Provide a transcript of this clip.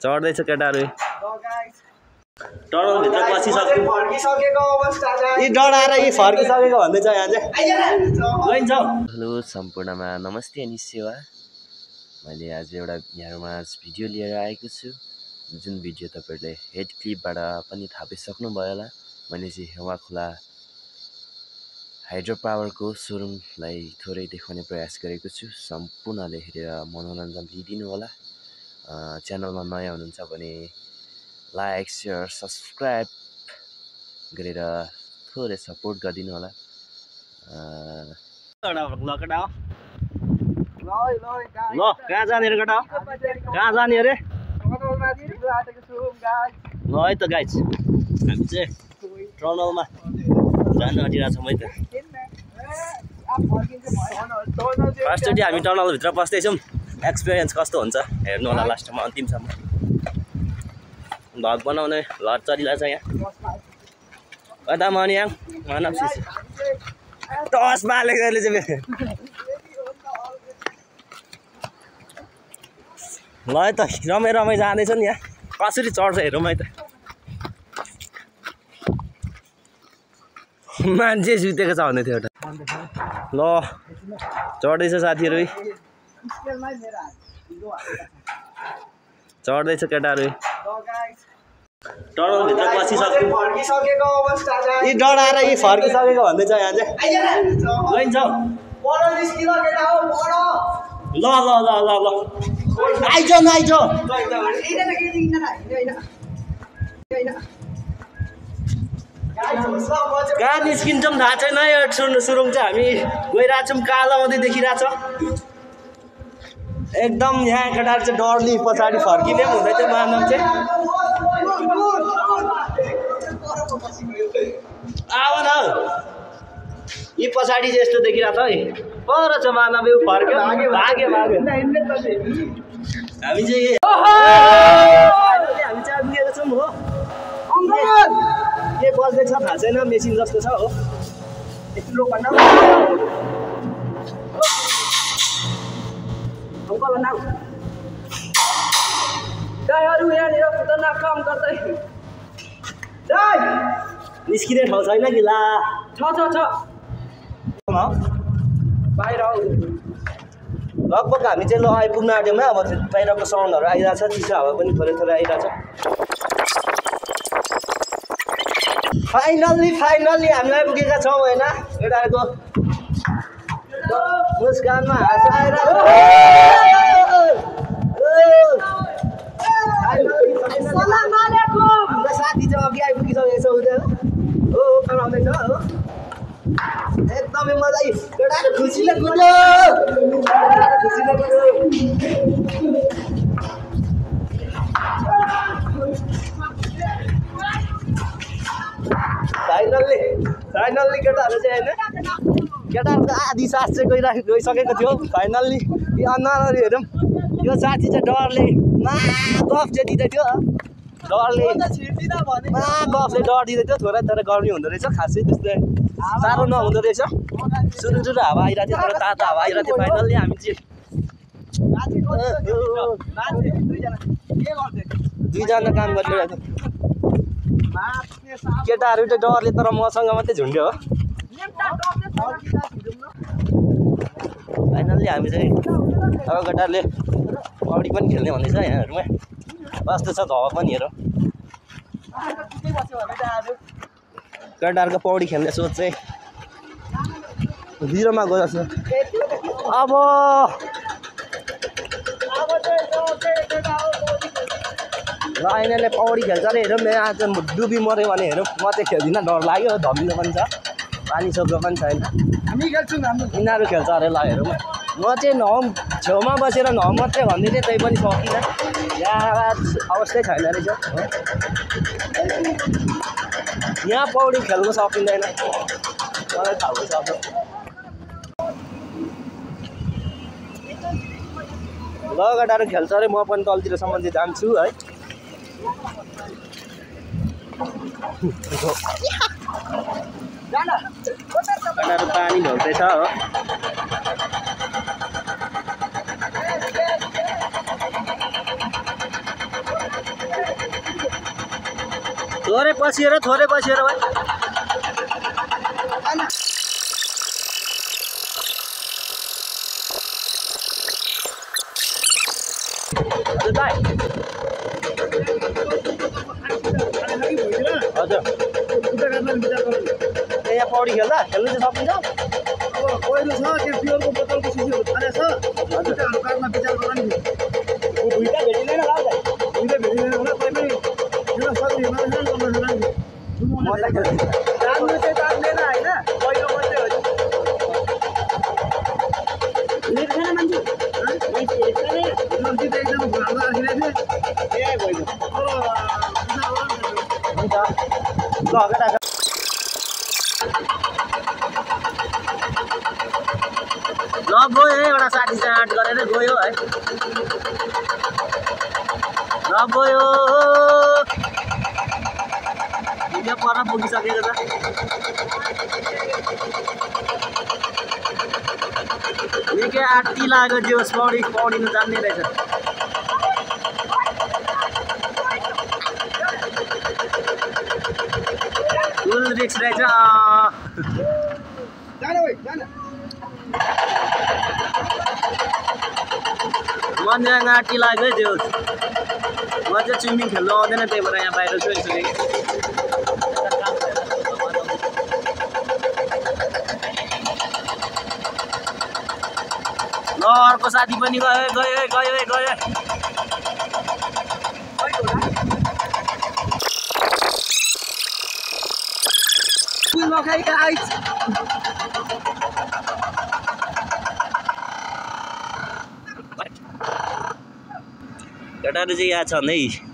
चढ्दैछ केटाहरू टनल भित्र पसिसक्यो यी डराएर यी फर्किसकेको भन्दैछ यहाँ चाहिँ। हेलो सम्पूर्णमा नमस्ते अनि सेवा। मैले आज एउटा यहाँमा भिडियो लिएर आएको छु जुन भिडियो तपाईहरुले हेड क्लिपबाट पनि थाहा पाइसक्नुभयो होला। मैले चाहिँ हेवा खोला हाइड्रो पावरको सोरुमलाई थोरै देखाउने प्रयास गरेको छु। सम्पूर्णले हेरेर मनोरञ्जन लिदिनु होला। च्यानलमा नयाँ हुनुहुन्छ भने लाइक शेयर सब्स्क्राइब गरेर थोरै सपोर्ट गरिदिनु होला। ल कहाँ जाने रे केटा कहाँ जाने अरे ल है त गाइज हामी चाहिँ टनलमा जान आँटिरहेछौँ है त। फर्स्टचोटि हामी टनलभित्र पस्दैछौँ। एक्सपिरियन्स कस्तो हुन्छ हेर्नु होला लास्टमा अन्तिमसम्म। भग बनाउने लड चलिरहेछ यहाँ कता मनियाङ मानव सिसी टस बालेको चाहिँ ल है त रमाइ रमाइ जाँदैछ नि यहाँ कसरी चढ्छ हेरौँ है त। मान्छे सुतेको छ भन्दै थियो एउटा ल चढ्दैछ साथीहरू चढ्दैछ केटाहरू टनलभित्र पसिसक्यो यी डराएर यी फर्किसकेको भन्दैछ यहाँ चाहिँ गइन्छ ल ल ल ल ल आइज न आइज कहाँ निस्किन्छौँ थाहा छैन यो सुरुङ चाहिँ हामी गइरहेछौँ कालो मात्रै देखिरहेछ एकदम। यहाँ केटाहरू चाहिँ डरली पछाडि फर्किने पनि हुँदै थियो मानव चाहिँ आऊ न यी पछाडि चाहिँ यस्तो देखिरहेछ है पर छ मानव यो फर्क्यो भाग्यो भाग्यो हामी चाहिँ आइपुगेको छौँ हो। के बज्दैछ थाहा छैन मेसिन जस्तो छ हो यत्रो भन्दा गाईहरू यहाँनिर खतरनाक काम गर्दै निस्किने ठाउँ छैन कि ला छ बाहिर लगभग हामी चाहिँ ल आइपुग्न आँट्यौँ। अब बाहिरको साउन्डहरू आइरहेछ चिसो हावा पनि थोरै थोरै आइरहेछ। फाइनल्ली हामी आइपुगेका छौँ होइन। केटाहरूको मुस्कानमा हाँसो आएर हाम्रो साथी चाहिँ अघि आइपुगिसकेको छ उता हो कराउँदैछ हो एकदमै मजा केटाहरू खुसीले कुद्यो फाइनल्ली केटाहरू चाहिँ होइन केटाहरूको आधी सास चाहिँ गइसकेको थियो। फाइनल्ली यो अन्नाहरू हेरौँ यो साथी चाहिँ डरले गफ चाहिँ दिँदै थियो डरले गफ चाहिँ डर दिँदै थियो। थोरै थोरै गर्मी हुँदो रहेछ खासै त्यस्तै साह्रो नहुँदो रहेछ। सुरु हावा आइरहेको थियो तर तातो हावा आइरहेको थियो। फाइनल्ली हामी चाहिँ दुईजना काम गरिरहेको थियो। केटाहरू चाहिँ डरले तर मसँग मात्रै झुन्ड्यो हो। फाइनल्ली हामी चाहिँ अब केटाहरूले पौडी पनि खेल्ने भन्दैछ यहाँहरूमा कस्तो छ हावा पनि हेर। केटाहरूको पौडी खेल्ने सोच चाहिँ जिरोमा गएको छ। अब ल यिनीहरूले पौडी खेल्छ अरे हेरौँ। आज डुबी मऱ्यो भने हेरौँ म चाहिँ खेल्दिनँ डर लाग्यो धमिलो पनि छ पानी सोक्रो पनि छैन। यिनीहरू खेल्छ अरे ल हेरौँ। म चाहिँ नहुँ छेउमा बसेर नहुँ मात्रै भन्दै थिएँ त्यही पनि सकिनँ यहाँ अवस्थै छैन रहेछ। यहाँ पौडी खेल्नु सकिँदैन मलाई थाहा भइसक्यो। ल केटाहरू खेल्छ अरे म पनि तलतिरसम्म चाहिँ जान्छु है। केटाहरू पानी ढल्दैछ हो। थोरै पसिएर भाइ हजुर यहाँ पौडी खेल्नु चाहिँ सकिन्छ पहिलो छ त्यो बियरको बोतलको सिसीहरू खानेछ हजुरहरु काट्न विचार गर्न नि भुइँटा भेटिँदैन होला हुन्छ भेटिँदैन होला तै पनि यो सक्ने मान्छे गर्न सक्दैन मलाई जान्नु चाहिँ जान्दैन हैन पहिलो मात्रै हो नि छैन मान्छे नजिक एकदम भाडा राखिरहेको ए भयो हुन्छ ल केटा ल गयो एउटा साथी चाहिँ आँट गरेर गयो है ल गयो यो पर पुगिसकेको छ निकै आँटी लाग्यो जोस पौडिनु जान्ने रहेछ फुल रिक्स रहेछ जाने भाइ जाने मन आँटी लाग्यो जोस म चाहिँ स्विमिङ खेल्नु आउँदैन त्यही भएर यहाँ बाहिर छु यसरी ल अर्को साथी पनि गयो केटाहरू चाहिँ यहाँ छन् है